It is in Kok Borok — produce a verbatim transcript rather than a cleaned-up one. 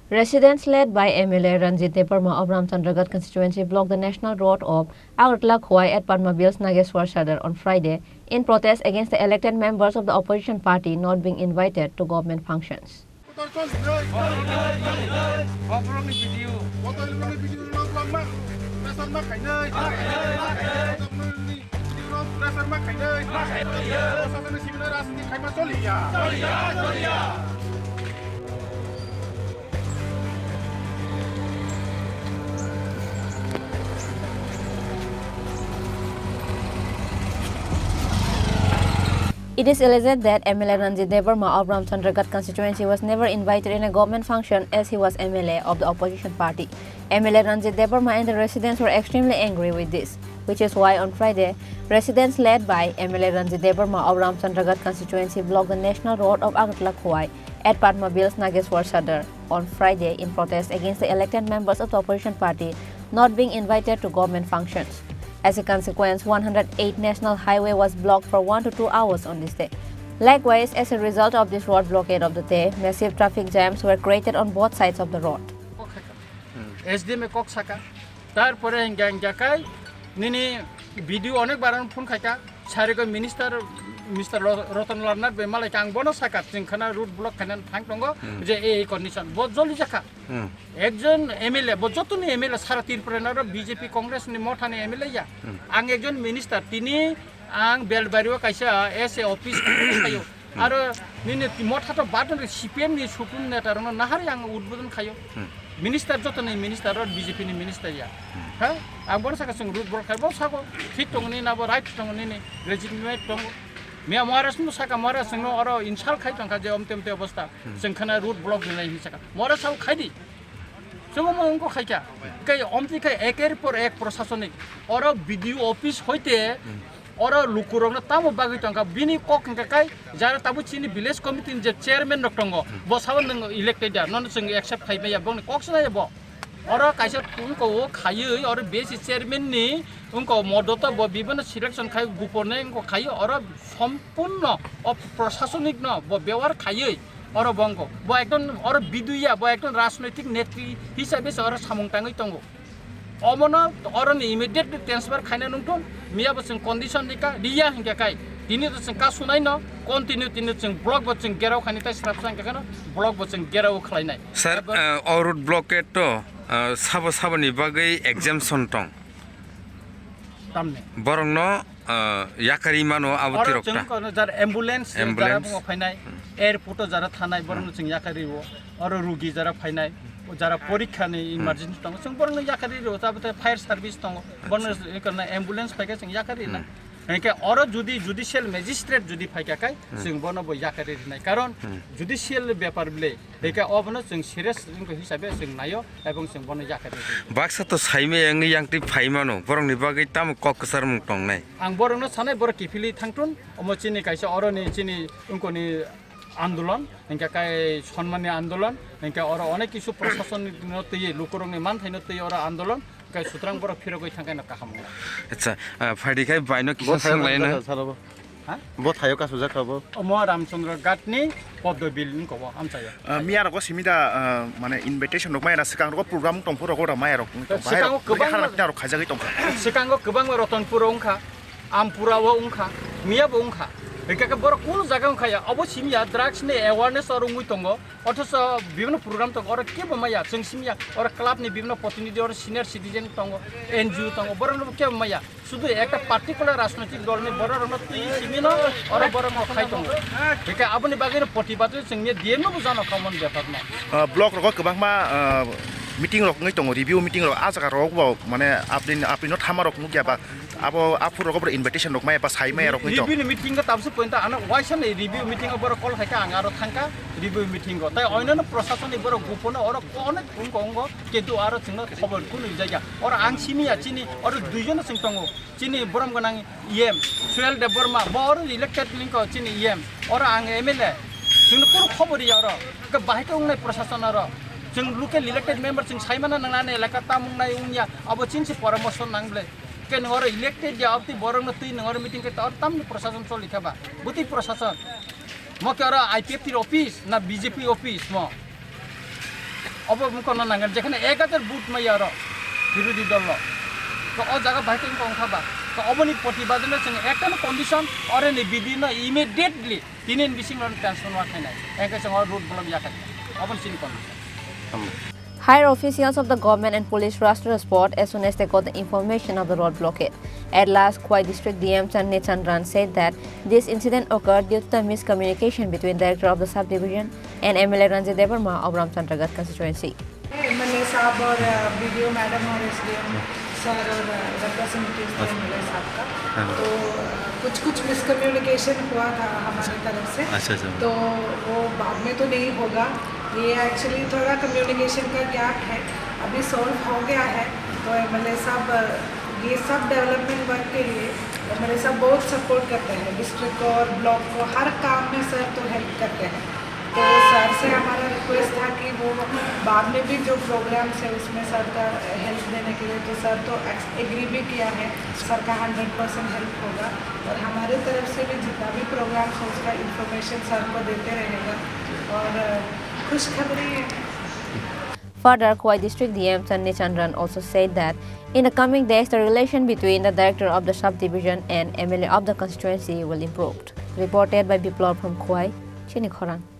Residents led by M L A Ranjit Debbarma of Ramchandragarh constituency blocked the national road of Agartala Khowai at Padma Bills Nageshwar Sadar on Friday in protest against the elected members of the opposition party not being invited to government functions. It is alleged that M L A Ranjit Debbarma of Ramchandragarh constituency was never invited in a government function as he was M L A of the opposition party. M L A Ranjit Debbarma and the residents were extremely angry with this, which is why on Friday, residents led by M L A Ranjit Debbarma of Ramchandragarh constituency blocked the national road of Agartala Khowai at Padma Bills Nageshwar Sadar on Friday in protest against the elected members of the opposition party not being invited to government functions. As a consequence, one hundred eight National Highway was blocked for one to two hours on this day. Likewise, as a result of this road blockade of the day, massive traffic jams were created on both sides of the road. S D M e kok saka. Tarpore hingga hingga kai nini video onek baran phone khaika. Sarigo minister, Mister Ro-, Roton Lalnath bai malai kang bono saka chwng khana road block khainan thang tongo Hmm. je ei condition bo joli jakha. Hmm. Ekjon M L A, bo jotoni M L A sara Tripura naro B J P Congress ni mothani M L A ya. Hmm. Ang ekjon minister, tini ang Belbario kaisa S A office khayo. Hmm. Aro nini motha to badon C P M ni supreme neta rono nahari ang udbodon khayo. Hmm. Minister jotoni minister ro B J P ni minister ya. Hmm. Ha? Ang bono saka chwng road block khai bo sako. Thik tongo ni nabo right tongo nini legitimate tongo. Miya Maharaj no saka Maharaj no oro insult khai tongkha je omte omte obostha. Hmm. Chwng khana road block rinai hin saka. Maharaj sabo khai di. Chwngno wngkha khaikha. Kai omtwi khai eker por ek prosasonik. Oro B D O office hoite Hmm. oro lukurokno tamo bagwi tongkha. Bini kok hwnkha kai jara tabuk chini village committee ni je chairman rok tongo. Hmm. Bo sabo nwng elected ya. Nono chwng accept khai maya. Bongni kok swnaya bo. Oro kaisa wngko o khaiwi oro B S C chairman ni wngko modoto bo bibano selection khai gupone wngko khai oro sompurno o prosasonik no bo bewar khaiwi Oro bo wngkha, bo ekdom oro biduya, bo ekdom rajnoitik netri hisabe se oro samung tangwi tongo. Omono oroni immediately transfer khaina nungthung, miya bo chwng condition rikha, riya hinkhe kai. Tini to chwng kasunai no, continue tini chwng block bo chwng gerao khaini tai srapsa hinkhe kheno block bo chwng gerao khlainai. Sir, Abo uh, o road blockade to, uh, sabo saboni bagwi exemption tong? Tamni. Borokno, ah, yakari mano abo Oro tirok chwng ta. Kono jar ambulance, Ambulance. Jara bungo phainai, Hmm. airport o jara thanai, borokno Hmm. chwng yakari o. Oro rugi jara phainai, o jara porikha ni Hmm. emergency tongo, chwng borokno yakari o. Tabuk fire service tongo, Acha. Borokno kono ambulance phaikha chwng yakari na. Hmm. Hinkhe oro judi judicial magistrate judi phaikha kai, Hmm. chwng bono bo yakari rinai. Karon Hmm. judicial bepar ble, Hingke obono chwng serious wngkha hisabe chwng naio, ebong chwng bono yakha di. Baksa to saimaya wngwi yangtwi phaimano, borokni bagwi tamo kok kwcharmung tongnai? Ang borokno sanai, borok kiphilwi thangthun, omo chini kaisa oroni chini wngkoni andolon, hingke kai sonmani andolon, hingke oro onek kisu prosasonno twiwi, lukurokni manthaino twiwi oro andolon, hingke sutrang borok phirogwi thangkhe no kaham wngnai. Acha, ah, phaidi khai baino kisa Bo thai swnglaina. Salo bo. Ha? Bo thaio kasujak kha bo? Omo Ramchandra Ghat ni Poddo Bill ni kobo amchaio. Ah, miya rogo simi da, ah, mane invitation rok maya na swkang rogo program tong phuru rogo da maya rok tong. Swkango kwbangma, khana rok khaijagwi tong kha. Swkango kwbangma Ratanpur o wngkha, Ampura o wngkha, miya bo wngkha. Hingke khe borok kunu jaga wngkha ya, obo simi ya drugs ni awareness oro wngwi tongo. Othocho bibhinno program tongo, oro kebo maya, chwng simi ya, oro club ni bibhinno protinidhi, oro senior citizen tongo, N G O tongo, borokno bo kebo maya. Sudu ekta particular rajnoitik dol ni borok rokno twi simi no oro borok no khai tongo. Hingke aboni bagwi no protibad wi chwng D M no bo jano kha mon bepar no. Ah, block rogo kwbangma, ah, meeting rok wngwi tongo, review meeting rok ah jaga rok bo mane apni, apni no thama rok nukya ba abo aphuru rogo bo invitation rok maya ba sai maya rok wngwi tong. Review ni meeting o tabuk se point ano waisa ni review meeting o borok call khai kha ang aro thang kha review meeting o. Tai oinano prosason ni borok gupono oro onek wngko wngko. Kintu aro chwngno khobor kunu rijak ya. Oro ang simi ya chini, oro duijon chwng tongo. Chini borom gwnang E M, Suel Debbarma, bo oro elected lingko chini E M. Oro ang M L A. Chwngno kunu khobor ya oro. Khe bahai khe wngnai prosason oro. Chwng local elected member chwng saimana nangnani elaka tam wngnai wngya. Abo chini se poramorso nang ble. Khe nwng oro elected ya, abtwi borokno twi nwng oro meeting khe oro tamni prosason choli kha ba? Bwtwi prosason. Mo khe oro I P F T office na B J P office mo? Obo wngkha na nangani, jekhane ek hajar vote maya oro birodhi dol no. To o jaga bai tei wngkha ba. To oboni protibad no chwng ekta no condition, ore ni bidi no immediately tini ni bising no transformer khainai. Engkhe chwng o road block ya khai. Oboni chini condition. Higher officials of the government and police rushed to the spot as soon as they got the information of the road blockade. At last, Khowai District D M Chandni Chandran said that this incident occurred due to the miscommunication between director of the subdivision and M L A Ranjit Debbarma of Ramchandragarh constituency. M L A साहब और, अ, B D O madam और S D M sir और, अ, representatives थे अच्छा। M L A साहब का। हाँ। तो, अ, कुछ, कुछ miscommunication हुआ था हमारे तरफ से। अच्छा, अच्छा। तो वो बाद में तो नहीं होगा। ये actually थोड़ा communication का gap है, अभी solve हो गया है। तो M L A साहब, अ, ये सब development work के लिए M L A साहब बहुत support करते हैं, district को और block को, हर काम में सर तो help करते हैं। तो सर से हमारा request था कि वो बाद में भी जो programs है उसमें सर का help देने के लिए, तो सर तो ex-, agree भी किया है, सर का hundred percent help होगा और हमारे तरफ से भी जितना भी programs है उसका information सर को देते रहेगा। और, अ, खुशखबरी है। Further, Khowai District D M Chandni Chandran also said that in the coming days, the relation between the director of the subdivision and M L A of the constituency will improve. Reported by Biplab from Khowai, Chini Khorang.